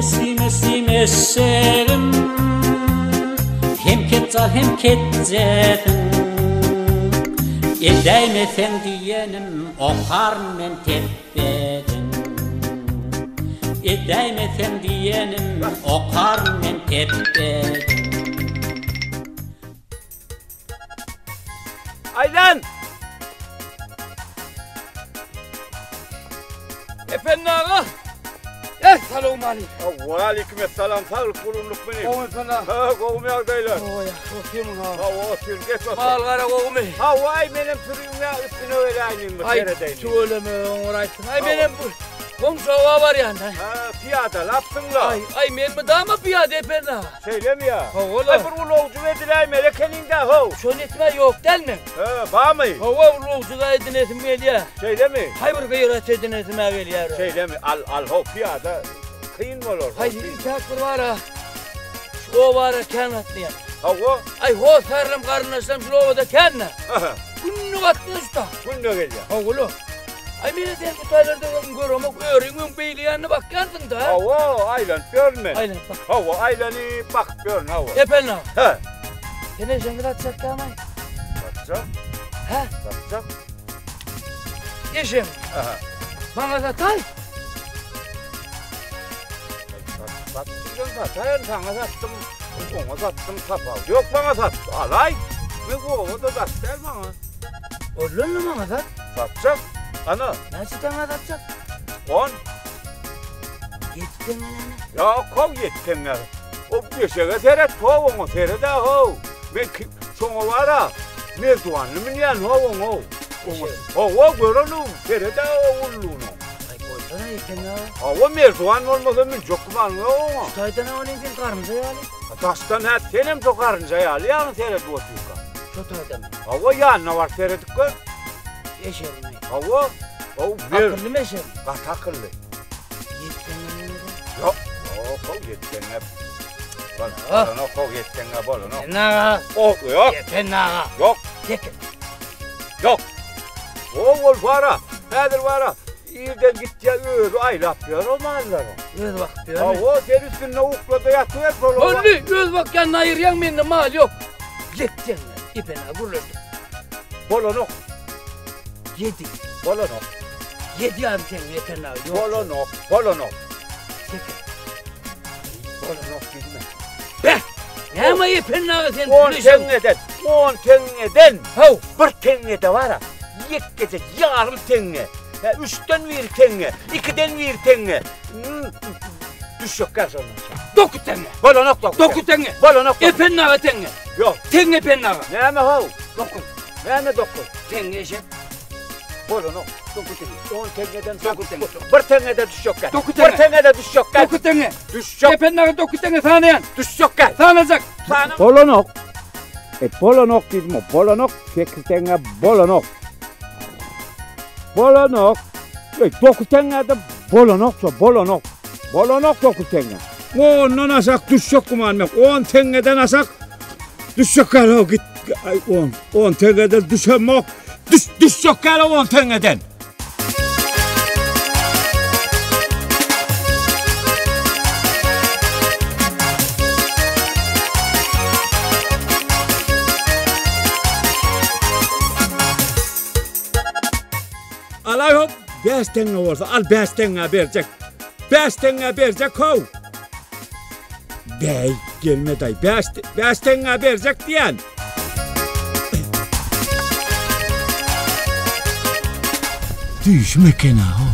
Messi messi meşşegim Hem ketjal hem ketjesiň Edäýmeseň diýenim okaryn men tepbedin Edäýmeseň diýenim okaryn men tepbedin. Aýlan! Ependi aga! Essalawmaleýkim. Waleýkim essalam, saglyk gurunlyk meni. Gowy Ependi aga. Ha, gowumy ýagdaýlar? Gowy ýagşy otyrmyň aga? Hawa, otyryn, geç otur. Mal gara gowumy? Hawa, aý menem sürüňe üstüne geläýin bir Aý, seredeýin. tüweleme oňaraýsyň. Aý menem bu goňşy oba barýan-da. Ha, pyýadalapsyň-la. Aý, aý men mydama pyýada Ependi aga. Şeýlemi ýa? Hawa-la. Aý bir ulagjyk ediläýmeli ekeniň-dä, how. Şony etmä ýok däl meň. Hä, barmy? Hawa, ulagjyk-a edinesim gelýä. Şeýlemi? Haý bir gyrat edinesim-ä gelýär. Şeýlemi? Al, al, how, pyýada kyn bolar. Haý, intäk bir bar-a. Şu oba-ara kän gatnaýan. Hawa. Aý, hossarlarym, garyndaşlarym şul obada kän-dä. Aha. Günde gatnaýan şu ta. Günde gelýär. Hawa-la. Aý, men-ä seni bu taýlarda öň göremok, öriň öň beýle ýanyna bakýansyň-da. Hawa, aýlanyp ýörün men. Aýlanyp bak. Hawa, aýlanyp bakyp ýörün, hawa. Ependi aga. Hä. Sen ejeňi satjakdamy? Satjak. Hä? Satjak. Ejeň. Aha. Maňa sataý. Sat, sat, sataýyn, saňa satdym, oňa satdym, tapawudy ýok, maňa sat. Alaý. Men oba-da zat däl maňa. Bolanda maňa sat. Satjak. Ana. Näçe teňňä satjak? On. Ýedi teňňe näme? Ýok, how ýedi teňňe. O eşege seret, how oňa seret-ä, how. Men ki, şoňa bar-a, merdiwanly münýän, how oňa. Oňa, hawa, gör ony, seret-ä o ullugyna. Aý, goýsana ýedi teňňe. Hawa, merdiwan bolmasa münjek gümanyň ýok oňa. Şu taýdan-a onuň sen garynja ýaly. Daşdan hä, senem şo garynja ýaly ýaňy seredip otyrkaň. Şo taýdanmy? Hawa, ýanyna baryp seredip gör. Eşegimi? Hawa. Haw, ber. Akyllymy eşegim? Gaty akylly. Ýetseňe näme? Ýok, ýok, how ýetseňe. Bolanok, how ýetseňe bolanok. Ýeten aga. O, ýok. Ýeten aga. Ýok. Ýeten. Ýok. O, ol bara. Häzir bara. Irden gitýär, özi aýlap ýör o mallary. Özi bakyp ýörmi? Hawa, sen üstünde uklada ýatyber şol. Boldy, öz bakýanyny aýyrýaň, mende mal ýok. Ýetseň, ipene gürleşdik. Bolanok. Ýedi. Bolanok. Ýedi ýarym teňňe ýeten aga ýok. Bolanok, bolanok. Sekiz. Bolanok diýdim. Beh! Näme ýepen aga sen? On teňňeden, on teňňeden. Haw. Bir teňňede bar-a, ýekkeje ýarym teňňe. Hä, üçden bir teňňe, ikiden bir teňňe. Düşjekgär şondan. Dokuz teňňe. Bolanok dokuz. Dokuz teňňe. Bolanok. Ependi aga teňňe. Ýok. Teňňe Ependi aga. Näme how? Dokuz. Näme dokuz? Teňňe eşek. Bolanok. Dokuz teňňe. On teňňeden dokuz teňňe. Bir teňňede düşjekgär. Dokuz teňňe. Bir teňňede düşjekgär. Dokuz teňňe. Düşjek. Ependi aga dokuz teňňe sanaýan. Düşjekgär. Sanajak. Sana. Bolanok. E bolanok diýdim. Bolanok. Sekiz teňňe bolanok. Bolanok. E dokuz teňňede bolanok şo bolanok. Bolanok dokuz teňňe. Ondan aşak düşjek güman ýok. On teňňeden aşak düşjek ýaly git. Aý on, on teňňeden düşemok. Düş, düşjek ýaly on teňňeden. Alaý hop, bäş teňňe bolsa al bäş teňňä berjek. Bäş teňňä berjek how. Bäý, gelme daý, bäş, bäş teňňä berjek diýen. Düýşüm eken-a ho.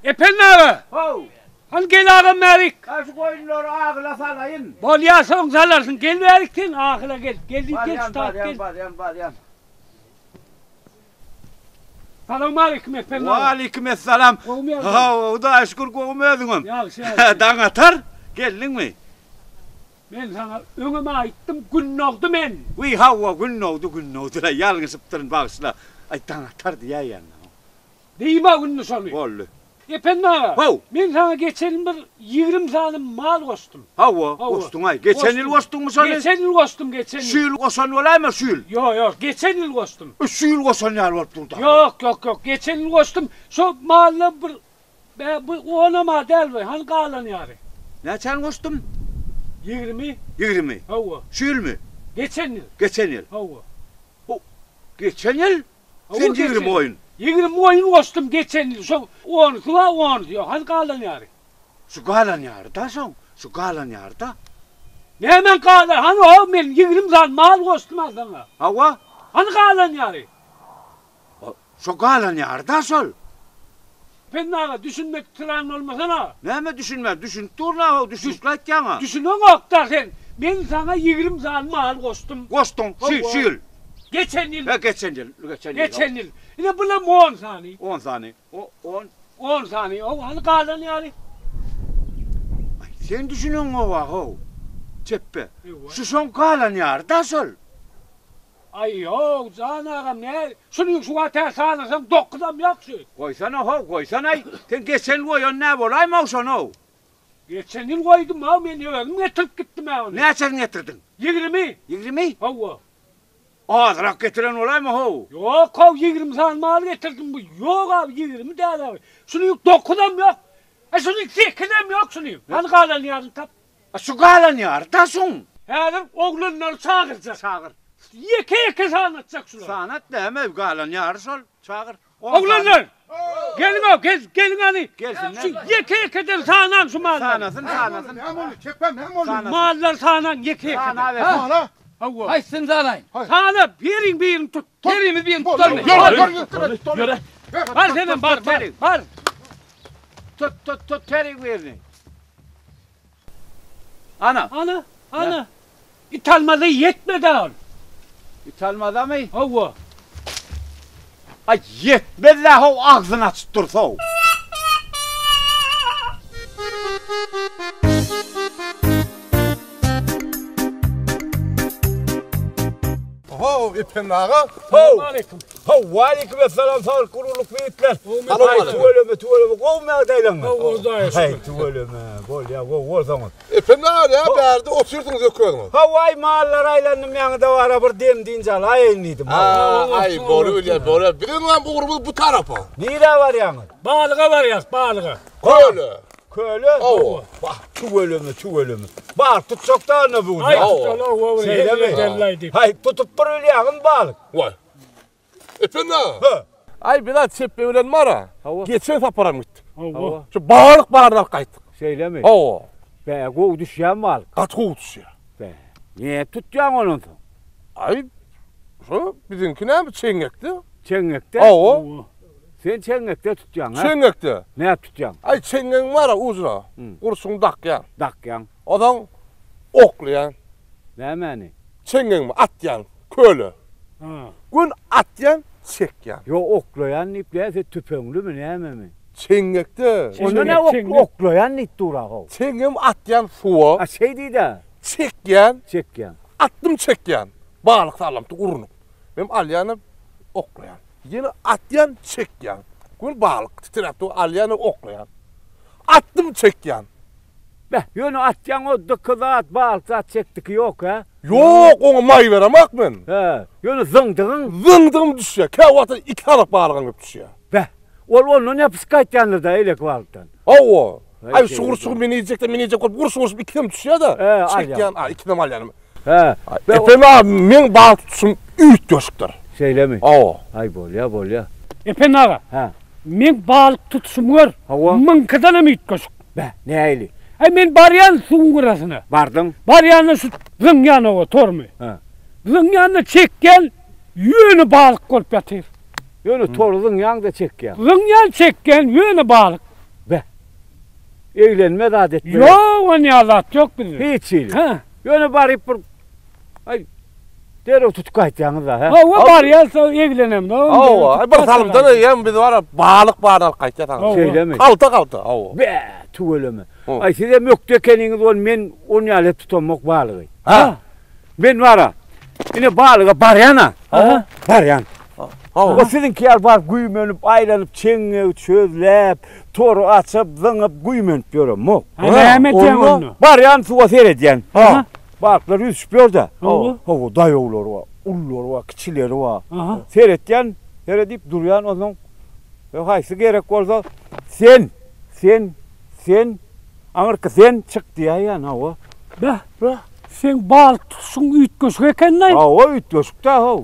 Ependi aga! How. Hany gel agam bärik. Şu goýunlary agyla salaýyn. Bolýa soň salarsyň. Gel bärik sen agyla gel. Gel diýip gel şu tarap gel. Barýan barýan barýan. Salowmaleýkim Ependi aga. Waleýkim essalam. Gowumy ýagdaý? Hawa Hudaýa şükür gowumy özüňem. Ýagşy ýagşy. Daň atar. Geldiňmi? Men saňa öňem aýtdym Gündogdy men. Wiý hawa Gündogdy Gündogdy-la ýalňyşypdyryn bagyşla. Aý daň atar diýäýýän. Diýme günde şony. Boldy. Ependi aga, How. men saňa geçen ýyl bir 20 sany mal goşdum. Hawa, Hawa. goşduň-aý. Geçen ýyl goşduňmy şony? Geçen ýyl goşdum, geçen Şu ýyl. ýyl goşan bolaýma şu ýyl? Ýok, ýok, geçen ýyl goşdum. Şu ýyl goşan ýaly bolup dur-da. Ýok, ýok, ýok, geçen ýyl goşdum. Şo malla bir Bä, bu onam-a däl we, hany galan ýary? Näçäni goşdum? 20. 20. Hawa. Şu ýylmy? Geçen ýyl. Geçen ýyl. Hawa. Ho, geçen ýyl? Hawa, Sen geçen 20 goýun. 20 goýun goşdum geçen ýyl. Şo onusy bar, onusy ýok. Hany galan ýary? Şu galan ýary-da şoň. Şu galan ýary-da. Nämäň galan? Hany ho, men 20 sany mal goşdum-a saňa. Hawa. Hany galan ýary? Şo galan ýary-da şol. Pendi aga, düşünmek tyran bolmasana. Näme düşünmän, düşünip durun-a, düşünipli aýtýaň-a. Düşüneňok-da sen. Men saňa 20 sany mal goşdum. Goşduň, şu, şu ýyl. Geçen ýyl. He, geçen ýyl, geçen ýyl. Geçen ýyl. Ine bulam on sany. On sany. O, on. On sany. O, hany galan ýary? Aý, sen düşüneňok-a, how. Çepbe. Şu şoň galan ýary-da şol. Aý ýok, jan agam, nä, şuny şu wagt tä sanasaň dokuzam ýok şu. Goýsana how, goýsanaý. Sen geçen ýyl goýan nä bolaýma-ow şony-ow. Geçen ýyl goýdum-ow, men özüm getirip gitdim-ä ony. Näçesini getirdiň? 20. 20? Hawa. Azrak getiren bolaýma how. Ýok how, 20 sany mal getirdim, bu ýok abi, 20 däl abi. Şuny dokuzam ýok. Aý şuny sekizem ýok şuny. Hany galan ýaryny tap. A şu galan ýary da şuň. Häzir oglanlary çagyrjak. Çagyr. Ýeke-ýeke sanatjak şulary. Sanat näme, galan ýary şol. Çagyr. Oglanlar! Geliň-ow, gel, geliň hany. Gelsinler. Şu ýeke-ýekeden sanaň şu mallary. Sanasyn, sanasyn. Näme boldy? Çekmem, näme boldy? Sanasyn. Mallary sanaň ýeke-ýekeden. Sanabersin. Sana. Hawa. Haýsyny sanaýyn? Sana, biriň birini tut. Herimiz birini tutarmy? Ýör, ýör, ýör, ýör. Bar senem, bar, bar, bar. Tut, tut, tut, heriň birini. Ana. Ana, ana. Italmaza ýetmedi ol. Italmazamy? Hawa. Aý, ýetmez-dä how, agzyny açyp dursa-ow. How, Ependi aga. How. How, waleýkim essalam, saglyk guruluk ýigitler. Aý, tüweleme, tüweleme, gowumy ýagdaýlaryňyz? Gowy, Hudaýa şükür. Aý, tüweleme, bolýa, gowy bolsaňyz. Ependi aga, näme bärde otyrsyňyz öküziňiz? How, aý, mallara aýlandym, ýaňy-da bara bir dem dynç alaýyn diýdim. Aý, bolubilýär, bolýar. Biziň hem ugrumyz bu tarapa. Nirä barýaňyz? Balyga barýas, balyga. Köle. Köle? Hawa. Wah, tüweleme, tüweleme. Balyk tutjak-da onda bu gün. Aý, tutaly, Şeýlemi? Haý, tutup bir bilýäňmi balyk? Waý. Ependi aga. Hä. Aý, biz-ä çepbe bilen bar-a. Hawa. Geçen saparam gitdik. Hawa. Şu balyk baryny alyp gaýtdyk. Şeýlemi? Hawa. Bä, gowy düşýärmi balyk? Gaty gowy düşýär. Bä, nädip tutýaň ondan soň? Aý, şu biziňki näme, çeňňekde? Çeňňekde? Hawa. Sen çeňňekde tutýaň, hä? Çeňňekde. Nädip tutýaň? Aý, çeňňegiň bar-a ujuna, gurşuny dakýaň. Dakýaň. Onsoň oklaýaň. Nämäni? Çeňňegiňi atýaň köle. Gün atýaň, çekýäň. Ýok, oklaýan diýip, näse tüpeňlimi, nämemi? Çeňňekde. Onda nä oklaýan diýip dur-a-how. Çeňňegimi atýan suwa. A şeý diý-dä. Çekýän. Çekýäň. Atdym çekýän. Balyk sallamty urunyp. Mem alýanam oklaýan. Ýene atýan çekýän. Gün balyk titräp dur alýan oklaýan. Atdym çekýän. Beh, ýöne atýaň o dyky zat, balyk zat çekdiki ýok, hä? Ýok, oňa maý beremok men. Hä, ýöne zyňdygyň? Zyňdygym düşýär. Käwagtda iki sanak balygam gelip düşýär. Beh, ol ondan ýapyşyp gaýtýandyr-da, eýleki balykdan. Hawa. Aý, şu gurçugy men iýjek-de, men iýjek bolup, gurçuk gurçup ikisem düşýär-de. Hä, alýan. Çekýän, a, ikisem alýan. Hä. Ependi aga, meň balyk tutuşym üýtgeşikdir. Şeýlemi? Hawa. Aý, bolýa, bolýa. Ependi aga. Hä. Meň balyk tutuşymy gör. Hawa. Myňkydanam üýtgeşik. Beh, nähili? Aý, men barýan suwuň gyrasyna. Bardyň? Barýanda şu zyňýan oba torumy. Hä. Zyňýanda çekýän, ýöne balyk bolup ýatyr. Ýöne tory zyňýaň-da çekýäň. Zyňýan, çekýän, ýöne balyk. Beh. Eglenme zat etme. Ýok, onýa zat ýok bizde. Hiç hili. Hä. Ýöne baryp bir aý derrew tutup gaýtýaňyz-da, hä? Hawa, barýas, eglenemde. Hawa, bir salymdan eýýäm biz bara balyk baryny alyp gaýtýas aňa. Şeýlemi? Halta-halta, hawa. Bä, tüweleme. Aý, sizem ökde ekeniňiz ol, men on ýaly edip tutamok balygy. Hä? Men bara, ine balyga barýan-a. Aha. Barýan. O siziňki ýaly baryp güýmenip, aýlanyp, çeňňegi çözläp, tory açyp, zyňyp, güýmenip ýöremok. Ha, näme etýäň onda? Barýan suwa seredýän. Balyklar ýüzüşip ýör-dä. Hawa, daýawlary bar, ululary bar, kiçileri bar. Seretýän, seredip durýan onsoň haýsy gerek bolsa, sen, sen, sen, aňyrky sen çyk diýäýýän, hawa. Beh, beh, seň balyk tutuşyň üýtgeşik eken-laý. Hawa, üýtgeşik-dä, how.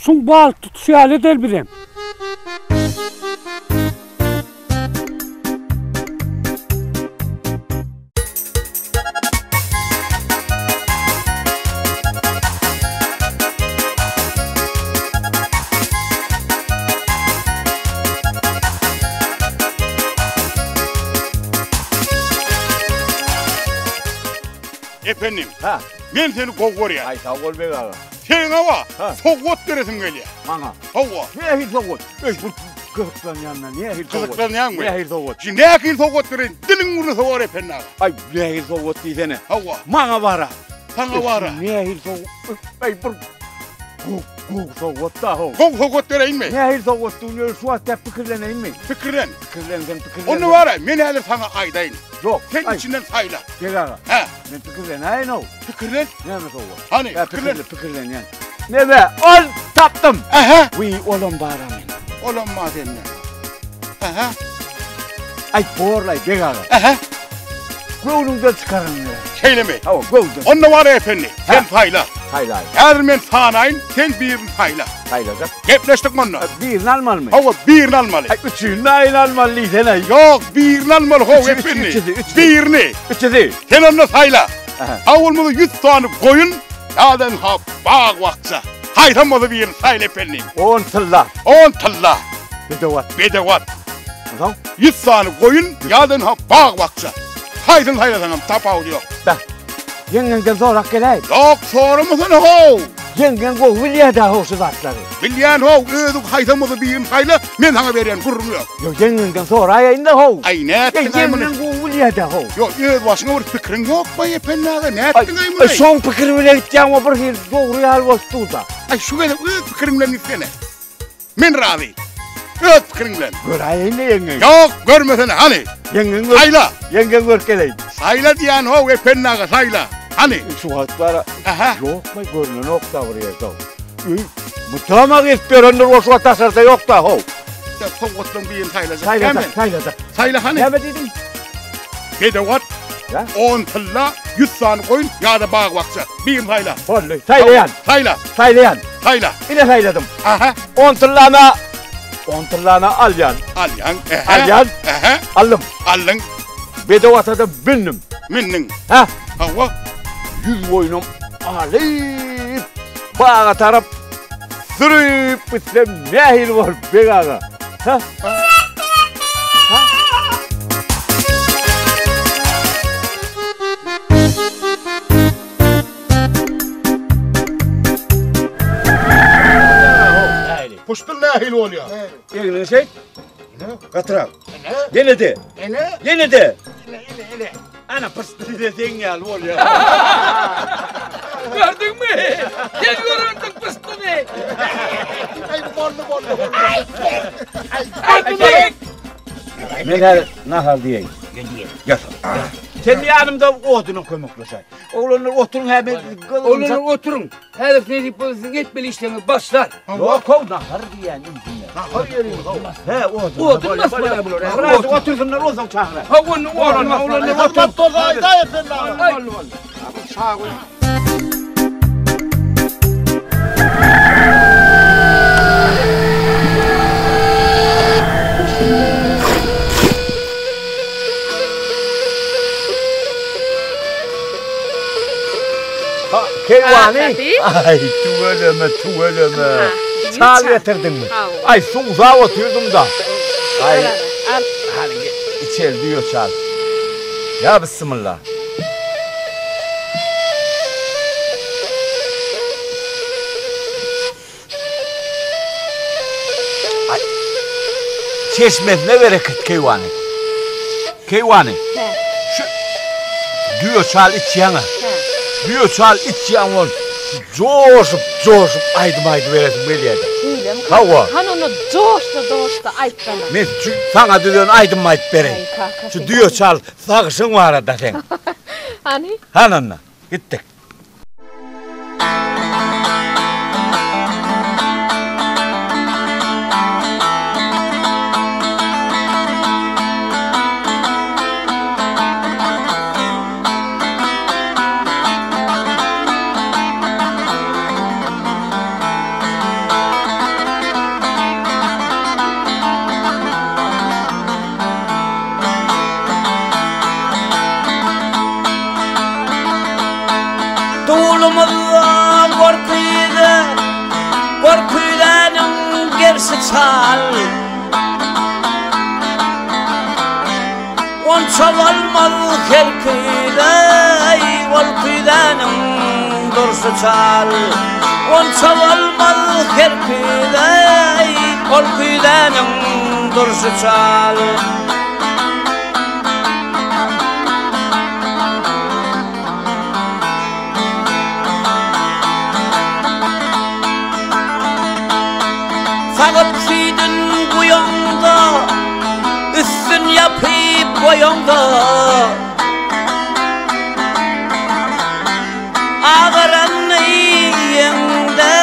Şuň balyk tutuşy ýaly eder bizem. Ependim, men seni gowy görýän. Aý sag bol Beg aga. Seňe wa sowgat beresim gelýär. Maňa. Hawa. Nähili sowgat? Öý bu gyzyklanýan men. Nähili sowgat? Gyzyklanýaňmy? Nähili sowgat? Şu nähili sowgat bereýin? Diliň gurasa bar Ependi aga. Aý nähili sowgat diýsene. Hawa. Maňa bara. Saňa bara. Nähili sowgat? Aý bir gowy gowy sowgat da how. Gowy sowgat bereýinmi? Nähili sowgatdygyny ýöne şu wagt gep pikirleneýinmi? Pikirlen. Pikirlensem pikirlen. Onda bara men häzir saňa aýdaýyn. Ýok. Sen içinden saýla. Beg aga. Hä. Men pikirlenäýin-ow. Pikirlen. Näme sowgat? Hany, Hä, pikirlen. pikirlen, pikirlenýän. Nebe, ol tapdym. Ähä. Wiý, olam bar-a mende. Olam bar sende. Ähä. Aý, borlaý, beg aga. Ähä. Göwnüňden çykaryň ýeri. Şeýlemi? Hawa, göwünden. Onda bar efendi, sen saýla. Saýlaýyn. Häzir men sanaýyn, sen birini saýla. Saýlajak. Gepleşdik onda. Birini almalymy? Hawa, birini almaly. Aý, üçüni aýyn almaly diýsene. Ýok, birini almaly, how Üçüsi, efendi. üçüsi, üçüsi. Birini. Üçüsi. Sen onda saýla. Aha. Ha bolmasa 100 sany goýun, ýa-da ha bag-bakja. Haýsam bolsa birini saýla efendim. On tylla. On tylla. Bedew at. Bedew at. Onsoň? 100 sany goýun, ýa-da ha bag-bakja. Haýsyny saýlasaňam tapawudy ýok. Beh. Ýeňňeňden sorap geläý. Ýok, soramasana how. Ýeňňeň gowy bilýär-dä how şu zatlary. Bilýän how, özüň haýsam bolsa birini saýla, men saňa berýän gürrüň ýok. Ýok, ýeňňeňden soraýaýyn-da how. Aý, nätdiň-aý muny? Ýeňňeň gowy bilýär-dä how. Ýok, öz başyňa bir pikiriň ýokmy, Ependi aga, nätdiň-aý muny? Aý, şoň pikiri bilen gitýäň, o bir hili dogry ýaly bolup dur-da. Aý, şu gezek öz pikiriň bilen gitsene. Men razy. Öz pikiriň bilen. Göräýeýin-le ýeňňeň. Ýok, görmesene, hany. Ýeňňeň gör. Saýla. Ýeňňeň görüp geleýin. Saýla diýýän how, Ependi aga, saýla. Hany. Şu wagt bar. Aha. Ýokmy, görnenok-da bir ýerde. Öý, mydama gezip ýörendir, o şu wagt daşarda ýok-da, how. Ýa sowgatlaryň birini saýlajak. Saýlajak, saýlajak. Saýla hany. Näme diýdiň? Bedew at, on tylla, ýüz sany goýun ýa-da bag-bakja. Birini saýla. Boldy, saýlaýan. Saýla. Saýlaýan. Saýla. Ine saýladym. Aha. On tyllana, on tyllana alýan. Alýan. Ähä. Alýan. Ähä. Aldym. Aldyň. Bedew ata-da mündim. Mündüň. Hä. Hawa. Ýüz goýnum alyp, baga tarap sürüp gitsem nähili bolar, beg aga? Hä? Puştul nähili bolýar? Egniňi şeýt. Gatyrak. Ýene-de. Ýene-de. Ana pyşdyl seň ýaly bolýar. Gördüňmi? Sen görendiň pyşdyly. Aý boldy boldy. Aý Men häzir nahar diýeýin. Ýat. Sen ýanymda oduna kömekleşäý. Oglanlar oturyň hä men Oglanlar oturyň. Häzir nesip bolsa siziň etmeli işleriňiz başlar. Ýok, how nahar diýýän iýsinler. Nahar ýeriň how. He, odun. Odun basmaly bular. Biraz otursynlar onsoň çagyrar. Ha, onu oglanlar Oglanlar otur. Aýdaý efendi aga. Boldy, boldy. Keýwany. Aý, tüweleme, tüweleme. Çal getirdiňmi? Aý, suwsap otyrdym-da. Aý, al. Hany, içeli düýe çal. Ýa bissimilla. Aý. Çeşmesine bereket keýwany. Keýwany. Şu düýe çal içýäň-ä. Düýe çal içýäň ol. Joşup, joşup aýdym aýdyberesiň gelýär-de. Şeýlemi Hawa. kakasy? Hany onda joşda-joşda aýtsana. Men şu saňa düzen aýdymy aýdyp bereýin. Aý, kakasy. Şu düýe çal sagyşyň barada seň. Hany? Hany onda, gitdik. Dulumyzda gorküýze, gorküýzäniň gerşi çal. Onça bolmaz her küýze, ol küýzäniň durşy çal. Onça bolmaz her küýze, ol küýzäniň durşy çal. Sagyp süýdün guýaňda, üstün ýapyp goýaňda, Agaranny iýeňde,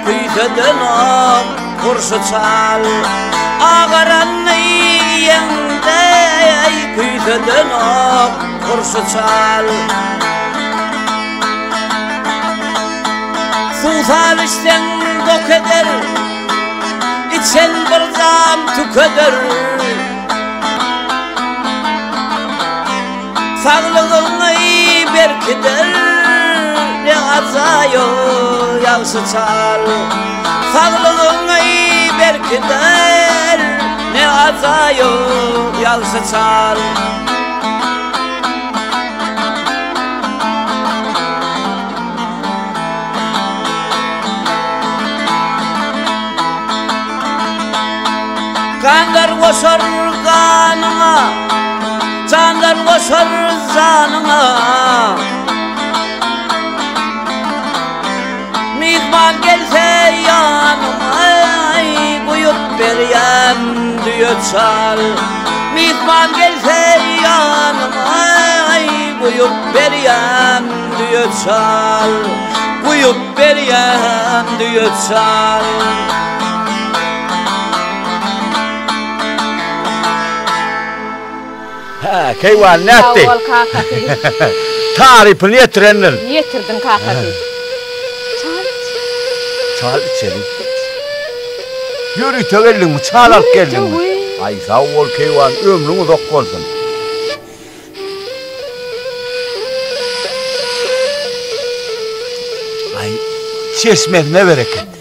küýsedenok turşy çal. Agaranny iýeňde, küýsedenok turşy çal. Suwsal içseň dok eder, içen bir jam tükeder. Saglygyňy berkider, ne ajaýyp ýagşy çal. Saglygyňy berkider, ne ajaýyp ýagşy çal. Ganlar goşar ganyňa, Janlar goşar janyňa. Myhman gelse ýanyma, Guýup berýän düýe çal. Myhman gelse ýanyma, Guýup berýän düýe çal. Guýup berýän düýe çal. Hä, keýwany nätdi? Sag bol kakasy. Tarypyny ýetirendir. Ýetirdiň kakasy. Çal iç. Çal içeli. Ýörite geldiňmi, çal alyp geldiňmi? Aý, sag bol keýwany, ömrüň uzak bolsun. Aý, çeşmesine bereket.